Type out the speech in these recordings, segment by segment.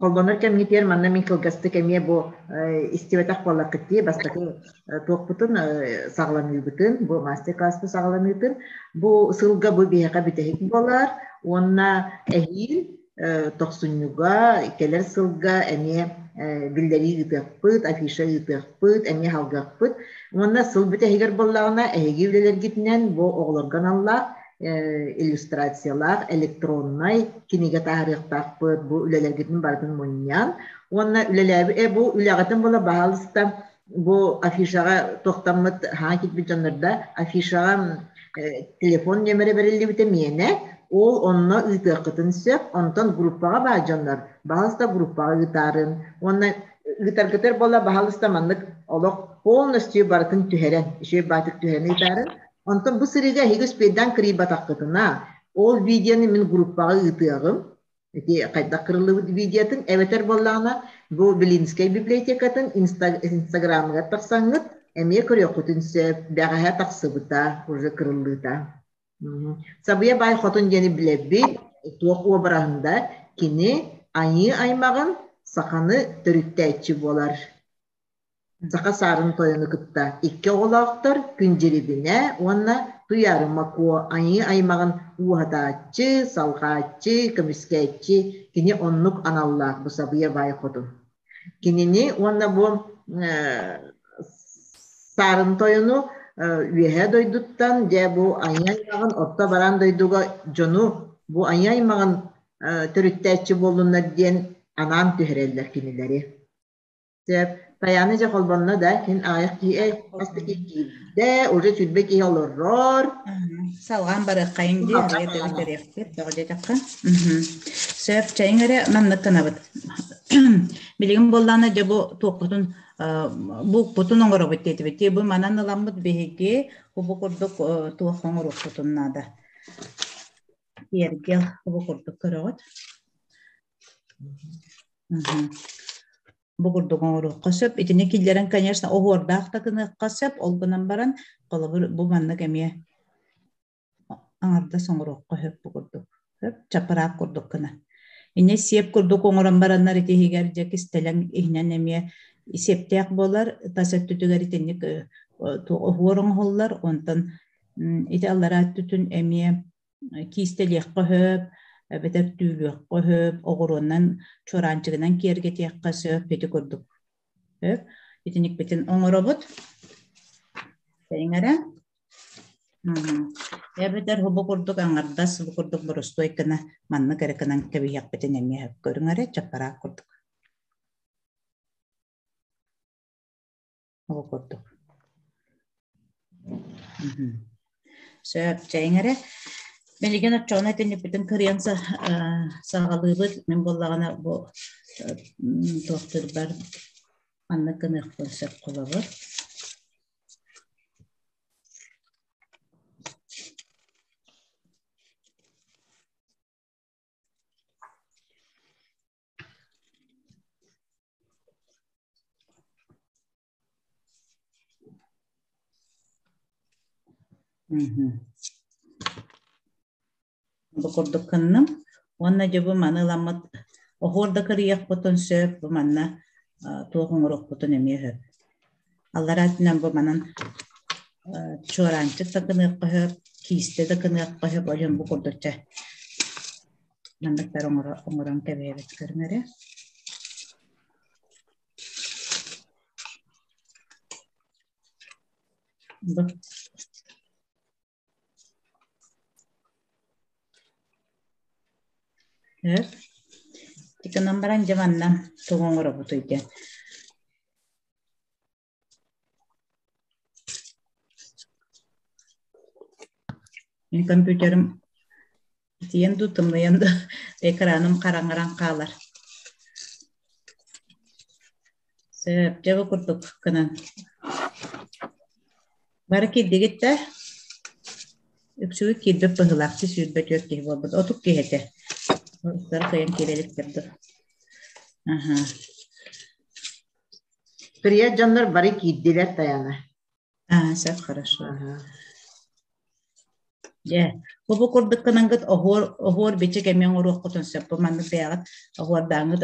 Холбонор кэмҥитигэр манна мин кылгастык эмиэ бу истибэтэх буоллаххыт дии бастакы туохпутун саҕаланыыбытын, бу мастер-класспыт саҕаланыытын бу сылга бу биһиэхэ бүтэһик буолар уонна эһиил тохсунньуга кэлэр сылга эмиэ биллэрии ыытыахпыт, афиша ыытыахпыт, эмиэ салгыахпыт. Уонна сыл бүтэһигэр буоллаҕына эһиги үлэлэргитинэн бу оҕолорго аналлаах иллюстрациялаах электроннай кинигэ таһаарыахтаахпыт, бу үлэлэргитин барытын мунньан уонна үлэлээби бу үлэҕитин була баһаалыста бу афишаҕа тохтоммут хаҥа киирбит дьоннорда афишаҕа телефон нүөмэрэ бэриллибитэ миэнэ ол онно ыытыаххытын сөп онтон группаҕа баар дьоннор баһаалыста группаҕа ыытаарын уонна ыытаргытар буола баһаалыста маннык олох полностью барытын түһэрэн үчүгэй баатык түһэрэн ыытаарын онтон бу сырыыга эһиги успейдаан кырыйбатаххытына ол видеоны мин группаҕа ыытыаҕым ити хайдах кырыллыбыт видеотын эбэтэр буоллаҕына бу Белинскэй библиотекатын инстаграмыгар тахсаҥҥыт эмиэ көрүөххүтүн сөп бэҕэһээ тахсыбыта уже кырыллыыта Сабыйа Баай Хотун диэни билэбит туох уобараһында кини айыы аймаҕын саханы төрүттээччи буолар Саха саарын тойону кытта икки оҕолоохтор Күндьирибинэ уонна Туйаарыма Куо айыы аймаҕын ууһатааччы, салҕааччы, көмүскээччи кини оннук аналлаах бу Сабыйа Баай Хотун. Кинини уонна бу Саарын тойону Үөһээ дойдуттан дьэ бу айыы аймаҕын орто бараан дойдуга дьону бу айыы аймаҕын төрүттээччи буоллуннар диэн анаан түһэрэллэр кинилэри. Сөп. Тайаана дьэ холбонно да, кин аҕыйах киһи хас да киһи киирдэ, уже сүүрбэ киһи олорор. Салҕаан барыаххайыҥ дии, аҕыйах тэбитэриэхпит, тоҕо диэтэххэ. Сөп, чайыҥ эрэ маннык гынабыт. Билигин буоллаҕына дьэ бу туохпутун буукпутун оҥоробут диэтибит. Бу манан ыламмыт биһиги бу курдук туох оҥоруохпутун наада. Киэргэл бу курдук көрөҕүт. Бу курдук оҥоруохха сөп. Итини киллэрэн, конечно, оһуордаах да гыныахха сөп. Ол гынан баран, холобур, бу маннык эмиэ аҥардас оҥоруохха сөп бу курдук. Сөп, чапыраак курдук гына. Инньэ сиэп курдук оҥорон бараннар ити иһигэр дьэ кистэлэҥ иһинэн эмиэ сиэптээх буолар. Тас өттүтүгэр итинник оһуор оҥоһуллар. Онтон ити аллараа өттүтүн эмиэ киистэлиэххэ сөп, эбэтэр түүлүөххэ сөп, оҕуруонан, чуораанчыгынан киэргэтиэххэ сөп, ити курдук. Сөп. Итиникпитин оҥоробут. Тэйиҥ эрэ. Эбэтэр бу курдук аҥардас, бу курдук боростуой гына маннык эрэ гынан кэбиһиэхпитин эмиэ сөп. Көрүҥ эрэ, чаппараак курдук. Ол курдук. Сөп, чэйиҥ эрэ. Билигин оччоҕуна итинникпитин кырыйан саҕалыыбыт. Мин буоллаҕына бу туохтуурбар маннык гыныахпын сөп холобур. Бу курдук гынным уонна дьэ бу маны ыламмыт оһуор да кырыйыахпытын сөп, бу манна туох оҥоруохпутун эмиэ сөп. Аллараа өттүнэн бу манан чуораанчык да гыныахха сөп, киистэ да гыныахха сөп, ол иһин бу курдук чэ манныктар оҥорон кэбиһэбит көрүҥ эрэ. Бу Өр. Итинэн баран дьэ манна тугу оҥоробутуй диэн. Мин компьютерым итийэн дуу, тымныйан дуу экраным хараҥаран хаалар. Сөп, дьэ бу курдук гынан. Бары киирдигит да? Үксүгүт киирбит быһыылаах, 124 киһи буолбут. 30 киһи этэ. Устара кыайан киирэ иликтэр дуо? Аха. Привет дьоннор бары киирдилэр Таяна. А, все хорошо. Ага. Дьэ, бу бу курдук гынангыт оһуор оһуор бичик эмиэ оҥоруоххутун сөп. Бу маннык бэйэҕит оһуордааҥҥыт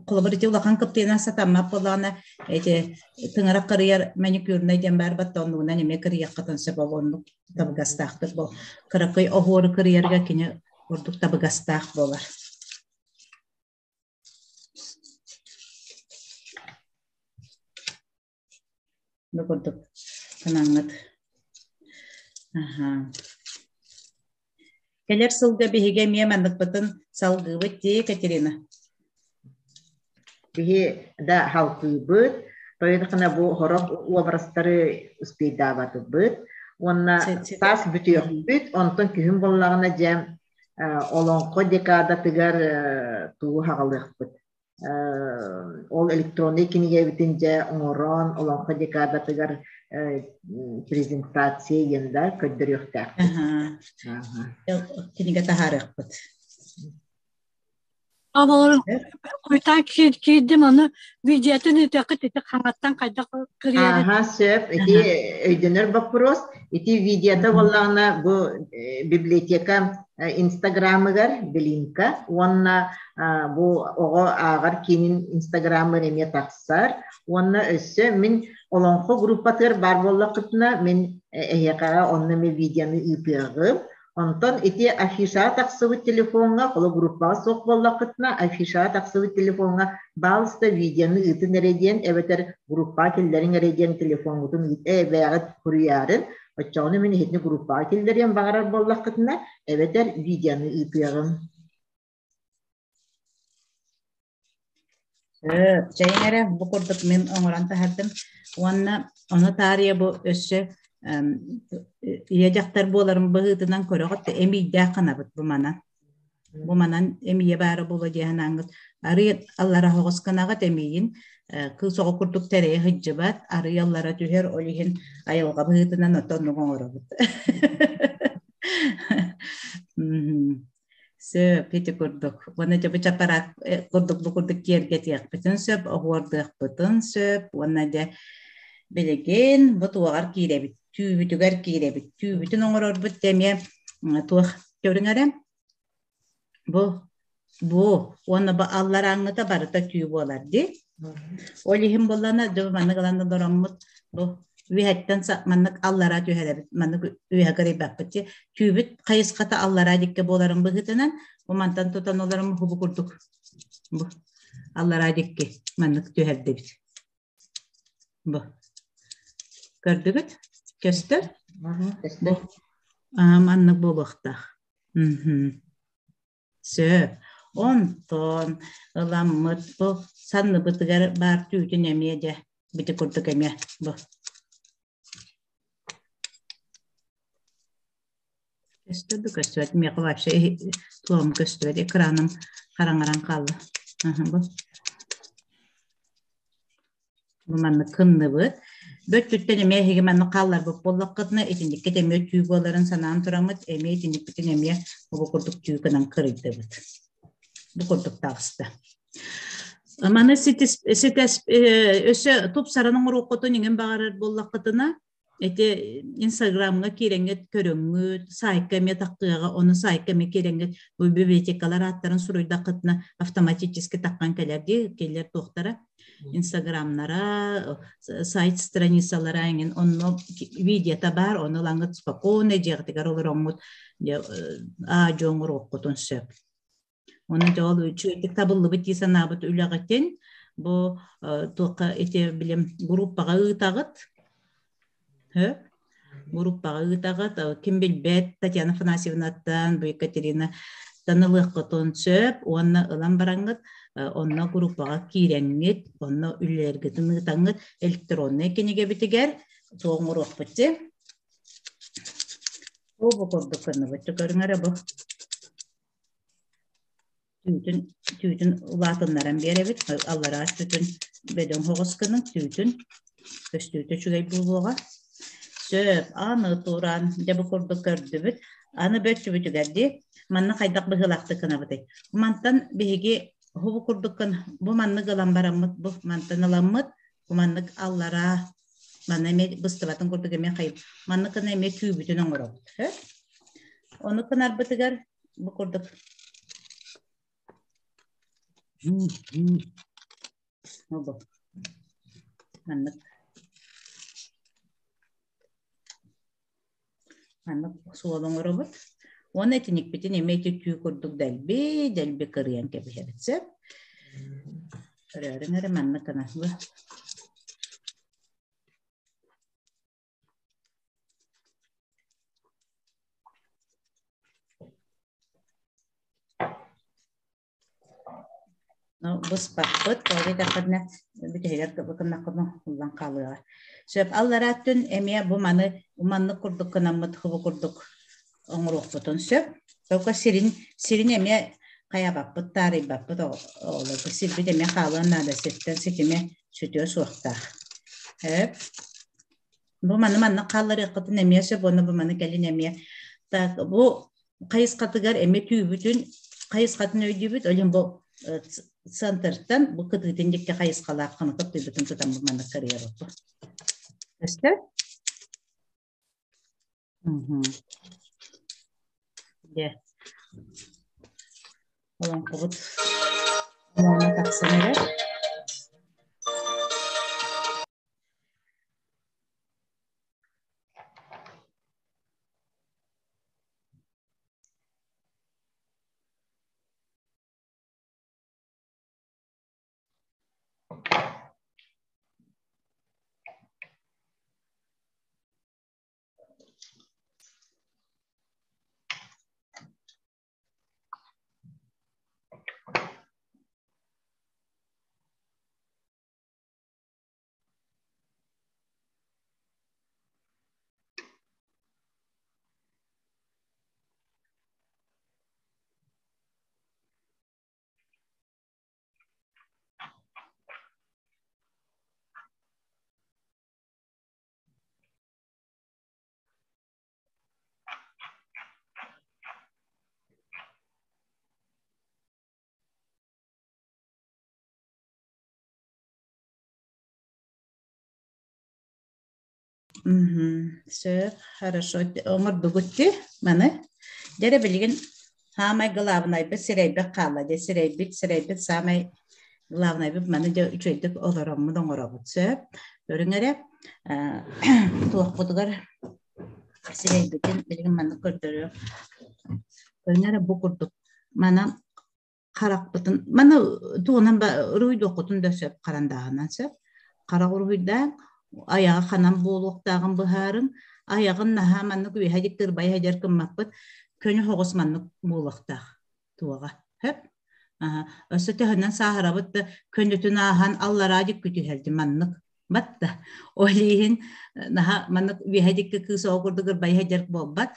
холобур ити улахан кыптыйынан сатаммат буоллаҕына ити тыҥырах кырыйар маникюрнай диэн баар батта оннугунан эмиэ кырыйыаххытын сөп ол оннук табыгастаахтык бу кыракый оһуору кырыйарга кини ордук табыгастаах буолар. Бу курдук санаҥҥыт. Аһаа. Кэлэр сылга биһиги эмиэ манныкпытын салгыыбыт дии, Катерина. Биһи да халкыыбыт, тойонхана бу хорох уобарастары успейдаабатыбыт уонна саас бүтүөхпүт, онтон күһүн буоллаҕына дьэ олоҥхо декадатыгар тугу хаҕалыахпыт. Ол электроннай кинигэбитин дьэ оҥорон олоҥхо декадатыгар презентация диэн да көрдөрүөхтээхпит. Кинигэ таһаарыахпыт. Абаларын куйтаан киирдим аны видеотын ыытыаххыт ити хаҥаттан хайдах кырыйары Ааһа сөп. Ити өйдөнөр боппуруос. Ити видеота буоллаҕына бу библиотека инстаграмыгар Белинка уонна бу оҕо ааҕар киинин инстаграмыгар эмиэ тахсар. Уонна өссө мин олоҥхо группатыгар баар буоллаххытына мин эһиэхэҕэ онно эмиэ видеоны ыытыаҕым. Онтон ити афишаҕа тахсыбыт телефоҥҥа, холо группаҕа суох буоллаххытына, афишаҕа тахсыбыт телефоҥҥа баалыста видеоны ыытын эрэ диэн эбэтэр группаҕа киллэриҥ эрэ диэн телефоҥҥутун бэйэҕит суруйаарын, оччоҕуна мин иһитини группаҕа киллэриэм баҕарар буоллаххытына, эбэтэр видеоны ыытыаҕым. Чэйиҥ эрэ, бу курдук мин оҥорон таһардым уонна ону таарыйа бу өссө ийэ дьахтар буоларым быһыытынан көрөҕүт да эмиийдээх ханабыт бу манан. Бу манан эмиийэ баара буолуо дии санааҥҥыт арый аллара оһоҕос гынаҕыт эмиийин кыыс оҕо курдук тэрэйэ сылдьыбат, арый аллара түһэр, ол иһин айылҕа быһыытынан оттон оннук оҥоробут. Сөп, ити курдук. Уонна дьэ бу чапараак курдук бу курдук киэргэтиэхпитин сөп, оһуордуохпутун сөп. Уонна дьэ билигин бу туоҕар киирэбит, түүбүтүгэр киирэбит. Түүбүтүн оҥорорбут дьэ эмиэ туох көрүҥ эрэ бу бу уонна бу алларааҥҥыта барыта түү буолар дии. Ол иһин буоллана дьэ маннык ылан олороммут бу үөһэттэн маннык аллараа түһэрэбит, маннык үөһэ кырыйбаппыт дии. Түүбүт хайысхата аллараа дикке буоларын быһыытынан, бу мантан тутан олорон бу курдук бу аллараа дикки маннык түһэрдибит. Бу. Көрдүгүт? Көстөр? Бу. Маннык буолуохтаах. Сөп. Онтон ыламмыт бу санныбытыгар баар түүтүн эмиэ дьэ бити курдук эмиэ бу. Көстөр да көстүбэт. Миэхэ вообще туом көстүбэт. Экраным хараҥаран хаалла. Аһа бу. Бу маннык кынныбыт. Бөттүттэн эмиэ эһиги маннык хаалларбыт буоллаххытына, итинниккит эмиэ түү буоларын санаан тураммыт, эмиэ итинникпитин эмиэ бу курдук түү гынан кырыйдыбыт. Бу курдук таҕыста. Маны ситис, ситес, өссө тупсаран оҥоруоххутун иҥин баҕарар буоллаххытына, Ити Инстаграмҥа киирэҥҥит көрөҥҥүт, саайтка эмиэ тахтыаҕа, ону саайтка эмиэ киирэҥҥит бу библиотекалар ааттарын суруйдаххытына автоматически таххан кэлэр дии, кинилэр туохтара Инстаграмнара, сайт страницалара эҥин онно видеота баар, ону ылаҥҥыт спокойно дьиэҕитигэр олороҥҥут аа-дьуо оҥоруоххутун сөп. Онон дьэ ол үчүгэйдик табыллыбыт дии санаабыт үлэҕитин бу туохха ити билим группаҕа ыытаҕыт. Һө? Группаҕа ыытаҕыт. Ким билбэт Татьяна Афанасьевнаттан, бу Екатерина ылыаххытын сөп уонна ылан бараҥҥыт онно группаҕа киирэҥҥит, онно үлэлэргитин ыытаҥҥыт электроннай кинигэбитигэр туох оҥоруохпут дии. Бу курдук гынныбыт. Көрүҥ эрэ бу. Түүтүн, түүтүн улаатыннаран биэрэбит, аллараа өттүтүн бөдөҥ соҕус гынан түүтүн көстүүтэ үчүгэй буолуоҕа. Сөп, аны туран, дьэ бу курдук көрдүбүт. Аны бөччүбүтүгэр дии, манна хайдах быһыылаахтык гынабытый? Мантан биһиги бу курдук бу маннык ылан бараммыт, бу мантан ыламмыт, бу маннык аллараа манна эмиэ быстыбатын курдук эмиэ хайып, маннык гына эмиэ түүбүтүн оҥоробут. Ону кынарбытыгар бу курдук Бу. Маннык. Маннык суол оҥоробут. Уонна итиникпитин эмиэ ити түү курдук дэлби, дэлби кырыйан кэбиһэбит сөп. Көрөөрүҥ эрэ маннык гына. Быспаппыт, тоҕо диэтэххинэ бүтэһигэр гыннаххына ыллан хаалыаҕа. Сөп аллараа өттүн эмиэ бу маны маннык курдук гынаммыт хыбы курдук оҥоруохпутун сөп. Только сирин сирин эмиэ хайабаппыт, таарыйбаппыт оҕолорго сирбит эмиэ хаалыан наада, сиртэн ситимэ сүтүө суохтаах. Сөп. Бу маны маннык хаалларыаххытын эмиэ сөп уонна бу маны кэлин эмиэ так бу хайысхатыгар эмиэ түүбүтүн хайысхатын өйдүүбүт ол иһин бу центртан бу кытыытын диэки хайысхалаах ханыкып тыйбытын тутан бу маннык карьераппыт. Көстөр? Дьэ. Олоҥхобут омооно тахсан эрэр. Сөп, хорошо. Оҥордугут дии маны. Дьэ эрэ билигин саамай главнайбыт сирэйбит хаалла дьэ сирэйбит сирэйбит саамай главнайбыт маны дьэ үчүгэйдик олороммут оҥоробут сөп. Көрүҥ эрэ туохпутугар сирэйбитин билигин маннык көрдөрүөх. Көрүҥ эрэ бу курдук манан харахпытын маны тугунан уруһуйдуоххутун да сөп харандааһынан сөп харах уруһуйдаан айаҕа ханан буолуохтааҕын быһаарыҥ айаҕын наһаа маннык үөһэ дик тырбайа сылдьар гыммаппыт көнө соҕус маннык буолуохтаах туоҕа сөп өссө төһөнөн сааһырабыт да көнөтүн ааһан аллараа дикки түһэрди маннык батта ол иһин наһаа маннык үөһэ дикки кыыс оҕо курдук ырбайа сылдьар буолбат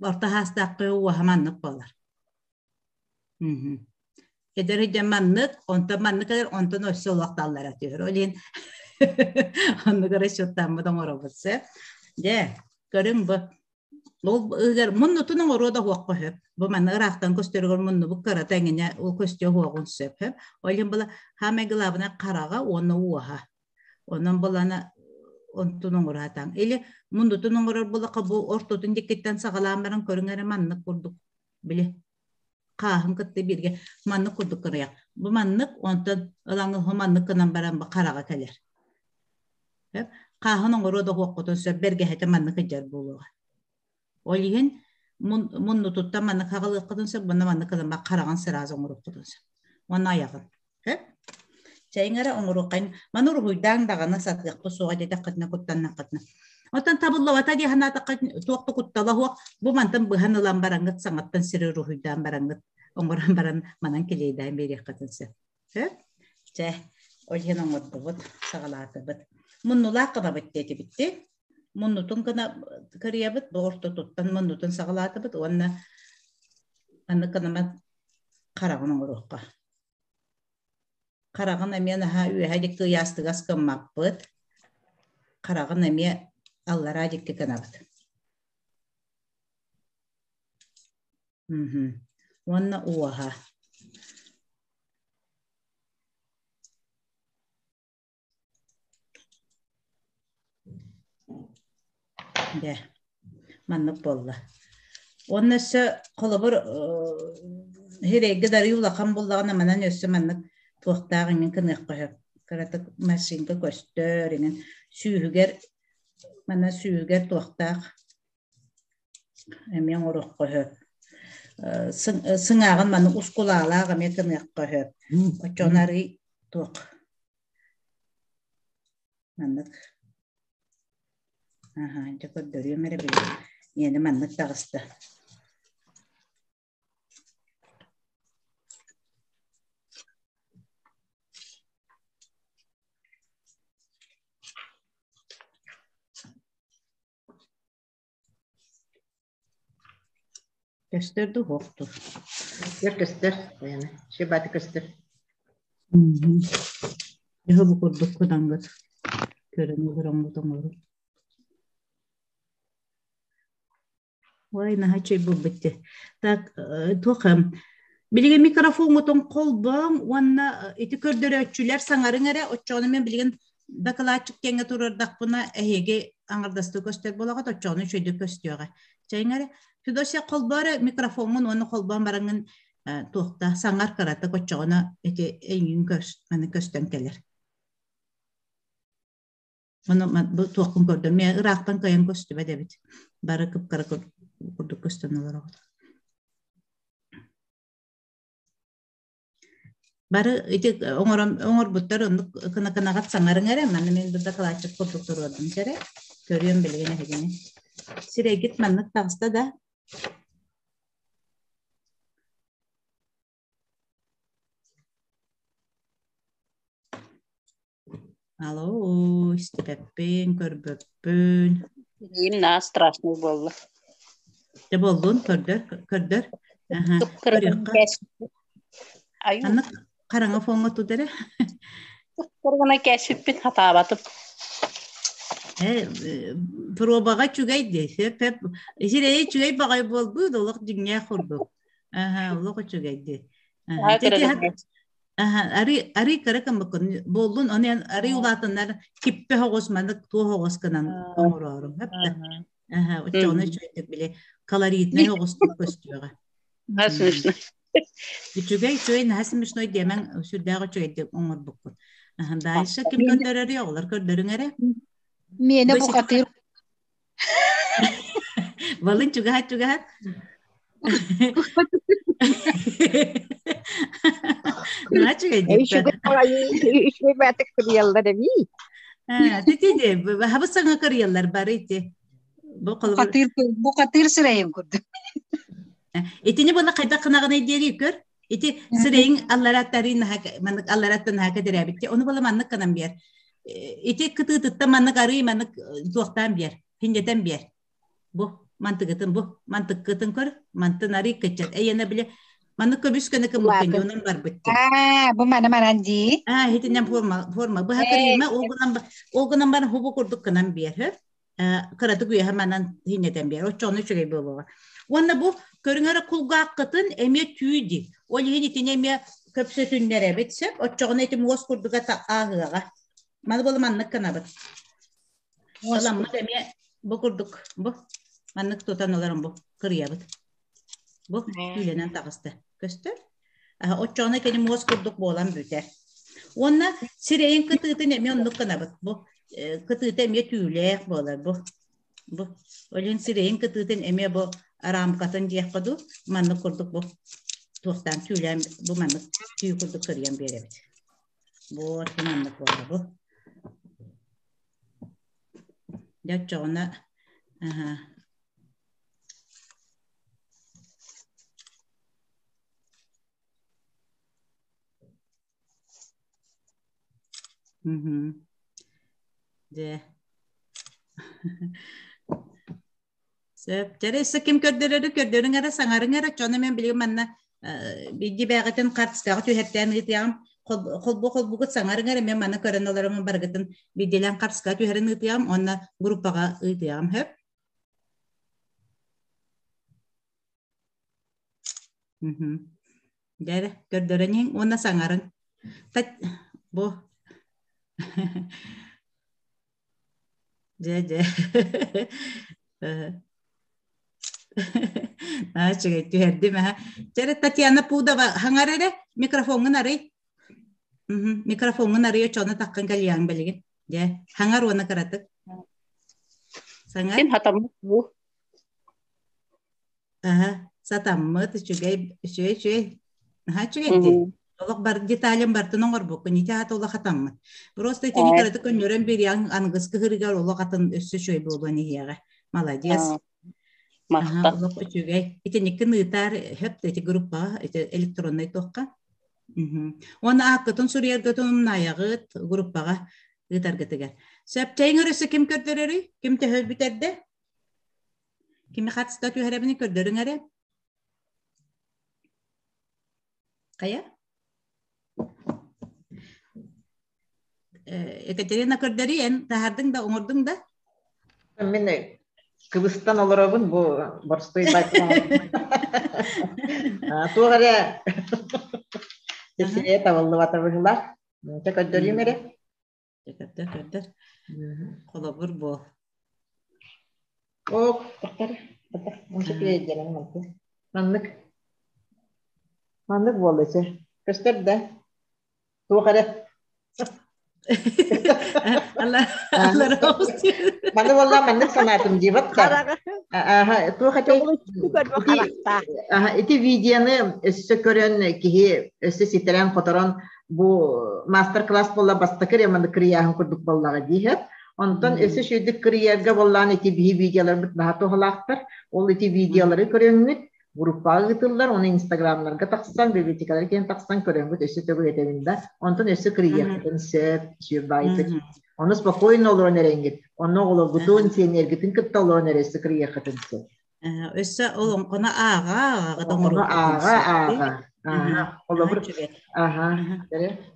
орто хаастаахха уоһа маннык буолар Эдэр дьэ маннык, онтон маннык эдэр, онтон өссө олох таллара түһэр. Ол иһин оннук расчеттаммыт оҥоробут сөп. Дьэ, көрүҥ бу. Ол ыгар муннутун оҥоруо да уохха сөп. Бу манна ыраахтан көстөрүгэр муннубут кырата эҥинэ ол көстүө уоҕун сөп. Ол иһин была самое главное хараҕа уонна уоһа. Онон былана онтун оҥоро Или муннутун оҥорор булаха бу ортотун диэкиттэн саҕалаан баран көрүҥ эрэ маннык курдук били хааһын кытта бииргэ маннык курдук кырыйах. Бу маннык, онтон ылаҥы маннык гынан баран бу хараҕа кэлэр. Хааһын оҥоруо да уоххутун сөп бэргэһэтэ маннык ыдьар буолуоҕа. Ол иһин муннутуттан маннык хаҕалыаххытын сөп, bunна маннык гынан хараҕын сразу оҥоруоххутун сөп. Уонна айаҕын. Чэйиҥ эрэ оҥоруоххайын. Маны уруһуйдааҥ даҕаны сатыахпыт суоҕа диэтэххитинэ куттаннаххытына. Оттон табыллыбата дии санаатахха туох да куттала суох. Бу мантан быһан ылан бараҥҥыт саҥаттан сири уруһуйдаан бараҥҥыт оҥорон баран манан килиэйдээн биэриэххитин сөп. Сөп? Чэ, ол иһин оҥордубут, саҕалаатыбыт. Муннулаах гынабыт диэтибит дии. Муннутун гына кырыйабыт, бу ортотуттан муннутун саҕалаатыбыт уонна аны гынама хараҕын оҥоруохха. Хараҕын эмиэ наһаа үөһэ диэки ыйаастыгас гыммаппыт, хараҕын эмиэ аллараа диэки гынабыт. Уонна уоһа. Дьэ, маннык буолла. Уонна өссө холобур сирэйгэ дарыы улахан буоллаҕына манан өссө маннык туохтаах иҥин кыныахха сөп. Кыратык машинка көстөр иҥин сүүһүгэр манна сүүһүгэр туохтаах эмиэ оҥоруохха сөп. Сыҥааҕын маннык ускулаалаах эмиэ кыныахха сөп. Оччоҕуна арыый туох маннык Аһаа, дьэ көрдөрүөм эрэ билигин. Миэнэ маннык таҕыста. Көстөр дуу, суох дуу? Көстөр, көстөр. Шибаты көстөр. Дьэ бу курдук кыдаҥгыт көрөн олороҥҥут оҥору. Ой, наһаа үчүгэй буолбут дии. Так, туох билигин микрофоҥҥутун холбооҥ уонна ити көрдөрөөччүлэр саҥарыҥ эрэ, оччоҕуна мин билигин дакылаатчык диэҥҥэ туруордахпына, эһиги аҥардастыы көстөр буолаҕыт, оччоҕуна үчүгэйдик көстүөҕэ. Чэйиҥ эрэ, Федосия, холбоо эрэ микрофоҥҥун уонна холбоон бараҥҥын туохта саҥар кыратык, оччоҕуна ити эйигин маны көстөн кэлэр. Ону бу туохпун көрдüm. Мэ ыраахтан кыайан көстүбэт эбит. Бары кып-кыра курдук көстөн олороҕут. Бары ити оҥорон оҥорбуттар оннук кына-кынаҕат саҥарыҥ эрэ, манна мин бу дакылаатчык курдук туруордум эрэ. Көрүөм билигин эһигини. Сирэйгит маннык таҕыста да? Алло, истибэппин, көрбөппүн. Им наа страшный буолла. Дьэ буоллун, көрдөр, көрдөр. Аха, көрүөххэ. Аю. Аннык хараҥа фоҥҥа тут эрэ. Кыргына кээспиппин хатаабатым. Э, пробаҕа үчүгэй дии. Сөп, сөп. Сирэйи үчүгэй баҕай буолбут, олох дьиҥнээх курдук. Аха, олох үчүгэй дии. Аха, Аха, арый кыра кыммыккын буоллун, ону эн арый улаатыннар киппэ оҕус маннык туох оҕус гынан оҥороорум хапта. Аха, оччоҕуна үчүгэйдик били колоритнай оҕустук көстүөҕэ. Наһаа смешно. Үчүгэй, үчүгэй, наһаа смешной диэмэҥ сүрдээх үчүгэйдик оҥорбуккун. Аха, дальше ким көрдөрөрүй, оҕолор көрдөрүҥ эрэ. Миэнэ бухатыыр Балын чугаһат чугаһат. Наһаа үчүгэйдик. Үчүгэй баатык кырыйаллар эбии. Тити хабыс саҥа кырыйаллар бары ити. Бу Бухатыыр бухатыыр сирэйин курдук. Итини була хайдах кынаҕынай диэри көр. Ити сирэйиҥ аллараттарын маннык аллараттан наһаа кэдэрээбит. Ону була маннык кынан биэр. Ити кытыытыттан маннык арый маннык туохтаан биэр. Хинньэтэн биэр. Бу мантыгытын бу мантыккытын көр. Мантын арый кыччат. Эйэнэ биле маннык көбүс көнө кыммыккын дьонун барбыт. Аа, бу маны манан дии. Аа, итинэн форма форма быһа кырыйма ол гынан ол гынан баран хубу курдук кынан биэр. Кыратык үөһэ манан хиннэтэн биэр. Оччону үчүгэй буолуоҕа. Уонна бу көрүҥ эрэ кулгааххытын эмиэ түү дии. Ол иһин итини эмиэ көпсөтүннэрэбит сөп. Оччоҕуна ити муос курдуга ааһыаҕа. Маны буола маннык гынабыт. Ыламмыт эмиэ бу курдук бу маннык тутан олорон бу кырыйабыт. Бу түүлэнэн таҕыста. Көстөр? Оччоҕуна кини муос курдук буолан бүтэр. Уонна сирэйин кытыытын эмиэ оннук гынабыт. Бу кытыыта эмиэ түүлээх буолар бу. Бу олин сирэйин кытыытын эмиэ бу рамкатын диэххэ дуу маннык курдук бу туохтаан түүлээн бу маннык түү курдук кырыйан биэрэбит. Вот маннык буолла бу. Дьэ оччоҕуна аха Мгм. Дьэ. Сөп. Дьэ, өссө ким көрдөрөрү көрдөрүҥ эрэ, саҥарыҥ эрэ. Дьону мен билигин манна биирдии бэйэҕитин хартыскаҕа түһэртээн ыытыаҕым. Холбу холбугут саҥарыҥ эрэ, мен манна көрөн олороммун барыгытын биирдиилээн хартыскаҕа түһэрин ыытыаҕым уонна группаҕа ыытыаҕым. Сөп? Мгм. Дьэ эрэ, көрдөрөн иһиҥ уонна саҥарыҥ. Бу. Дьэ, дьэ. Үчүгэй түһэрдим аха. Чэрэ Татьяна Пудова хаҥар эрэ микрофоҥҥун арый. Микрофоҥҥун арый очону таххын кэлиэҕиҥ билигин. Дьэ, хаҥар уонна кыратык. Саҥар. Син хатаммыт бу. Аха, сатаммыт, үчүгэй, үчүгэй, үчүгэй. Наһаа үчүгэй дии. Олох бар деталин бартын оҥорбуккун, ити аата олох хатаммыт. Просто итини кыратык көннөрөн биэриэҕиҥ аныгыс кыһырыгар олох атын өссө үчүгэй буолуон иһиэҕэ. Молодец. Махтал. Олох үчүгэй. Итиниккин ыытаар хөп ити группаҕа, ити электроннай туохха. Уонна ааккытын суруйаргытын умнаайаҕыт группаҕа ыытаргытыгар. Сөп, чэйиҥ өссө ким көрдөрөрүй? Ким төһө бүтэрдэ? Кими хатыста түһэрэбини көрдөрүҥ эрэ. Хайа? Екатерина көрдөрүй, эн таһардыҥ да, оҥордуҥ да? Мин кыбыстан олоробун бу борстой Туох эрэ сирэ табыллыбата быһыылаах. Чэ көрдөрүүм эрэ. Көрдөр, көрдөр. Холобур буол. О, тахтар, Маннык. Маннык буолла чэ. Көстөр да. Туох эрэ. Маны буолла маннык санаатым диэбэт да. Туох этэй? Ити видеоны өссө көрөн киһи өссө ситэрэн-хоторон бу мастер-класс буолла бастакы эрэ маннык кырыйааһын курдук буоллаҕа диэһэт. Онтон өссө үчүгэйдик кырыйарга буоллаан ити биһи видеоларбыт наһаа туһалаахтар. Ол ити видеолары көрөҥҥүт группаҕа ыытыллар, оны инстаграмнарга тахсан, библиотекалар киэн тахсан көрөҥҥүт өссө төгүл этэбин да. Онтон өссө кырыйыаххытын сөп, сүр баайытык. Ону спокойно олорон эрэҥҥит. Онно оҕолоргутун, сиэннэргитин кытта олорон эрэ өссө кырыйыаххытын сөп. Өссө олоҥхону ааҕа ааҕа Олоҥхону ааҕа ааҕа. Холобур, аха.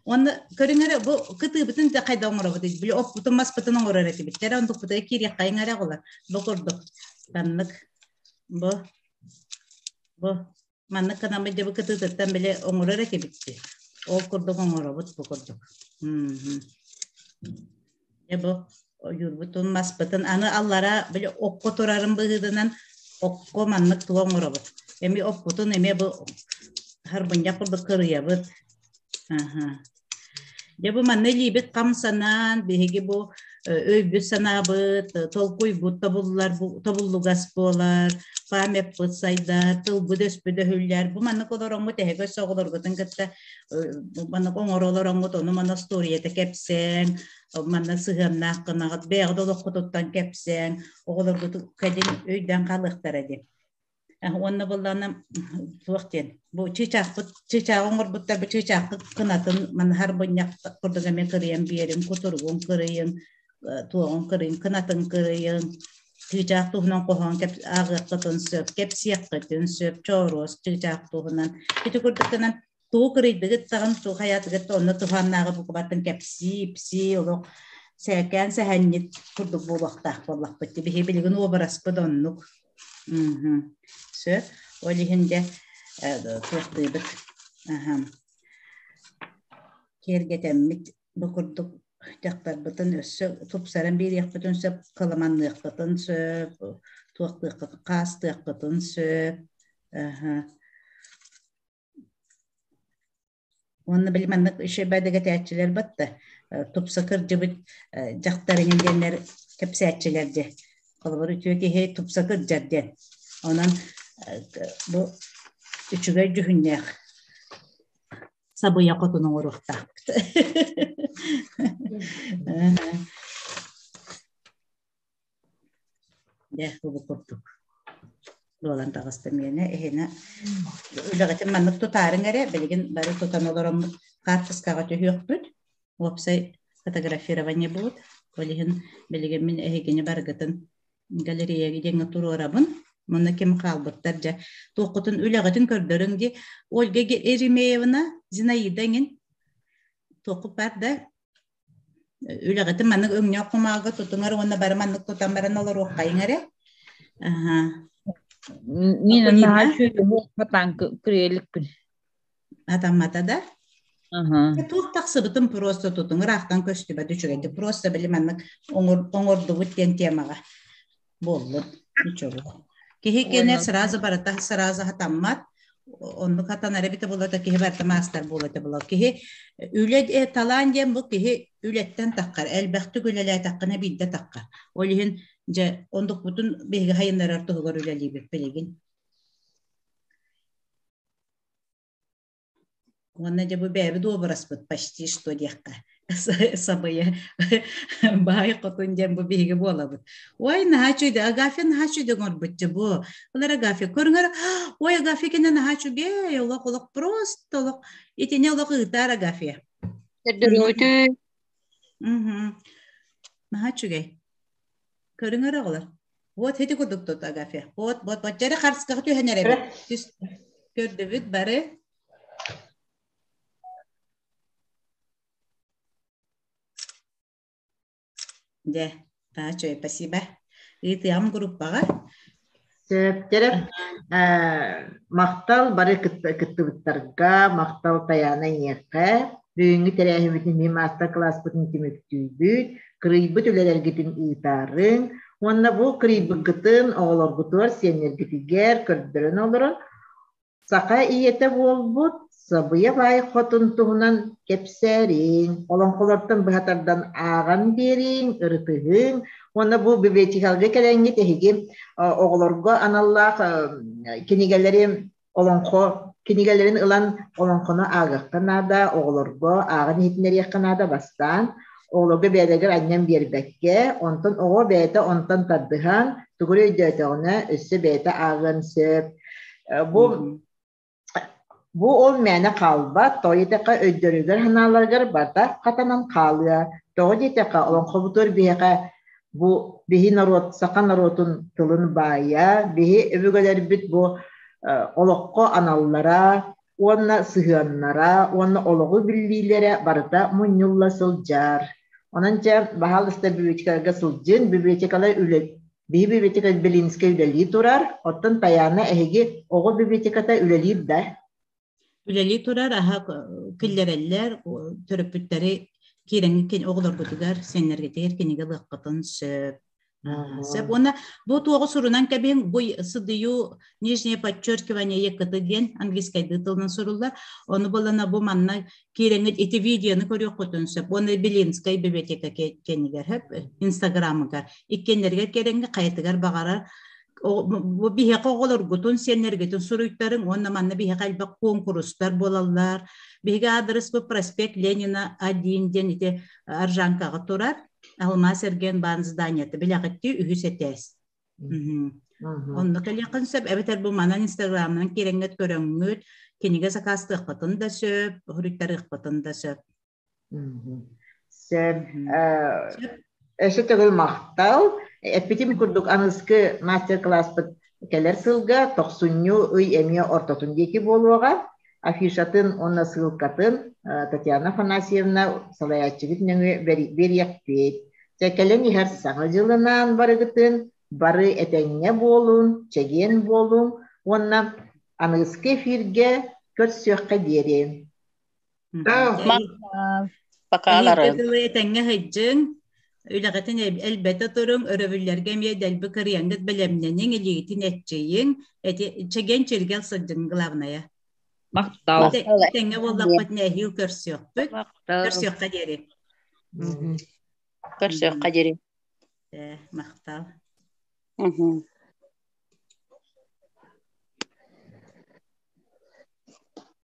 Уонна көрүҥ эрэ бу кытыыбытын да хайда оҥоробут били оппутун маспытын оҥорор этибит. Тэрэ онтукпутугар киириэххэйиҥ эрэ оҕолор. Бу курдук таннык бу бу маннык гынаммыт дьэ бу кытыытыттан били оҥорор этибит Ол курдук оҥоробут бу курдук. Дьэ бу ойуурбутун маспытын аны аллара били окко турарын быһыытынан окко маннык тугу оҥоробут. Эми оппутун эмиэ бу харбынньах курдук кырыйабыт. Аха. Дьэ бу манна илиибит хамсанан биһиги бу өйбүт санаабыт, толкуйбут тобуллар, тобуллугас буолар, памятпыт сайдар, тылбыт өспүт өһүллэр. Бу маннык олороҥҥут эһиги өссө оҕолоргутун кытта маннык оҥоро олороҥҥут ону-маны остуоруйата кэпсээҥ, манна сыһыаннаах гынаҕыт, бэйэҕит олоххутуттан кэпсээҥ, оҕолоргут кэлин өйдөөн хаалыахтара диэн. Уонна буоллаҕына туох диэн бу чыычаахпыт чыычааҕы оҥорбуттар бу чыычаахпыт кынатын манһар бунньах курдук эмиэ кырыйан биэриҥ, кутуругун кырыйыҥ, туоҕун кырыйыҥ, кынатын кырыйыҥ, чыычаах туһунан хоһоон ааҕыаххытын сөп, кэпсиэххитин сөп, чооруос чыычаах туһунан. Ити курдук гынан тугу кырыйдыгыт даҕаны тугу хайаатыгыт да онно туһааннааҕы букубатын кэпсии, ипсии олох сээкээн сэһэнньит курдук буолуохтаах буоллахпыт. Биһи билигин уобараспыт оннук. Сөп. Ол иһин дьэ туохтуйбут. Киэргэтэммит бу курдук дьахтарбытын өссө тупсаран биэриэхпитин сөп, кыламанныахпытын сөп, туохтуохпутун, хаастыахпытын сөп. Уонна били маннык үчүгэйдик батта тупса кырдьыбыт дьахтар иҥин диэннэр кэпсээччилэр дьэ. Холобур үтүө киһи тупса кырдьар диэн. Онон бу үчүгэй дьүһүннээх сабыйа хотун оҥоруохтаахпыт. Дьэ, бу курдук буолан таҕыста миэнэ иһинэ үлэҕитин маннык тутаарыҥ эрэ билигин бары тутан олороммут хаартыскаҕа түһүөхпүт уопсай фотографирование буолут ол иһин билигин мин эһигини барыгытын галереяга диэҥҥэ туруорабын манна ким хаалбыттар дьэ туоххутун үлэҕитин көрдөрүҥ дии Ольга Еремеевна Зинаида эҥин туоххут баар да Үлэҕитин маннык өҥнөөх кумааҕыга тутуҥар уонна бары маннык тутан баран олоруоххайыҥ эрэ. Аһа. Нина наһаа үчүгэй хатаан кырыйа Хатаммата да? Аһа. Туох тахсыбытын просто тутуҥ ыраахтан көстүбэт үчүгэйдик просто били маннык оҥордубут диэн темаҕа буоллун. Ничего. Киһи кэнэ сразу барыта сразу хатаммат. Оннук хатанар эбитэ буолла киһи барыта маастар буола була. Киһи үлэ талаан диэн бу киһи үлэттэн таххар, элбэхтик үлэлээтэххинэ биирдэ таххар. Ол иһин дьэ ондукпутун биһиги хайыннарар туһугар үлэлиибит билигин. Уонна дьэ бу бэйэбит уобараспыт почти что диэххэ сабыйа баай хотун диэн бу биһиги буолабыт. Ой, наһаа үчүгэй Агафья наһаа үчүгэй оҥорбут дьэ бу. Олор Агафья көрүҥэр ой Агафья кэнэ наһаа үчүгэй олох олох просто олох итини олох ыытаар Агафья. Көрдөрүҥүтү. Наһаа үчүгэй. Көрүҥэр оҕолор. Вот ити курдук тут Агафья. Вот, вот, вот. Дьэрэ харскаҕа түһэн эрэбит. Түс көрдүбүт бары. Дьэ, таачой, спасибо. Ыытыам группаҕа. Сөптөрө махтал бары кыттыбыттарга, махтал Таяна эйиэхэ. Бүгүҥҥү тэрээһиммитин ми маастар-кылааспытын түмүктүүбүт, кырыйбыт үлэлэргитин ыытаарыҥ уонна бу кырыйбыккытын оҕолоргутугар, сиэннэргитигэр көрдөрөн олорон Саха ийэтэ буолбут Сабыйа баай хотун туһунан кэпсээриҥ, олоҥхолортон быһа тардан ааҕан биэриҥ, ырытыһыҥ уонна бу библиотекаларга кэлэҥҥит эһиги оҕолорго аналлаах кинигэлэри олоҥхо кинигэлэрин ылан олоҥхону ааҕыахха наада, оҕолорго ааҕан иһитиннэриэххэ наада бастаан оҕолорго бэйэлэригэр анньан биэрбэккэ, онтон оҕо бэйэтэ онтон тардыһан, тугу эрэ өйдөөтөҕүнэ өссө бэйэтэ ааҕыан сөп. Бу бу ол мээнэ хаалбат, тоҕо диэтэххэ өйдөрүгэр-санааларыгар барыта хатанан хаалыа. Тоҕо диэтэххэ олоҥхобутугар биһиэхэ бу биһи норуот, саха норуотун тылын баайа, биһи өбүгэлэрбит бу олоххо аналлара уонна сыһыаннара уонна олоҕу биллиилэрэ барыта мунньулла сылдьар. Онон дьэ, баһаалыста библиотекаларга сылдьын, библиотекалар үлэ биһи библиотека Белинскэй үлэлии турар, оттон Таяна эһиги оҕо библиотеката үлэлиир да? Үлэлии турар, аһа киллэрэллэр, төрөппүттэри киирэҥҥит оҕолоргутугар, сиэннэргитигэр кинигэ ылыаххытын сөп. Сөп. Уонна бу туоҕу сурунан кэбиһиҥ, бу сыдыйуу нижнее подчеркивание ЕКТ диэн английскайдыы тылынан суруллар. Ону булана бу манна киирэҥҥит ити видеоны көрүөххүтүн сөп. Уонна Белинскай библиотека кэннигэр сөп, инстаграмыгар. Иккиэннэригэр киирэҥҥит хайатыгар баҕарар бу биһиэхэ оҕолоргутун, сиэннэргитин суруйтарыҥ уонна манна биһиэхэ элбэх куонкурустар буолаллар. Биһиги аадырыспыт проспект Ленина 1 диэн ити Аржанкаҕа турар. Алмаас эргиэн баан зданиета билэҕиттии үһүс этээс. Онно кэлиэххин сөп, эбэтэр бу манан инстаграмынан киирэҥҥит көрөҥҥүт, кинигэ сакаастыаххытын да сөп, суруйтарыаххытын да сөп. Сөп. Өссө төгүл махтал. Эппитим курдук аныскы мастер-класспыт кэлэр сылга тохсунньу ый эмиэ ортотун диэки буолуоҕа. Афишатын уонна ссылкатын Татьяна Афанасьевна салайааччыбыт нөҥүө биэриэхпит. Чэ кэлэн иһэр Саҥа дьылынаан барыгытын бары этэҥҥэ буолун, чэгиэн буолуҥ уонна аныгыскы эфиргэ көрсүөххэ диэри. Пока-ларын. Дылы этэҥҥэ сылдьыҥ, үлэҕитин элбэтэ туруҥ, өрөбүллэргэ эмиэ дэлби кырыйаҥҥыт бэлэмнэниҥ, илиигитин эччийиҥ, эти чэгиэн чиргэл сылдьыҥ главное. Махтал. Этэҥҥэ буоллахпыт эһиил көрсүөхпүт. Көрсүөххэ диэри. Көрсүөххэ диэри. Махтал. Мгм.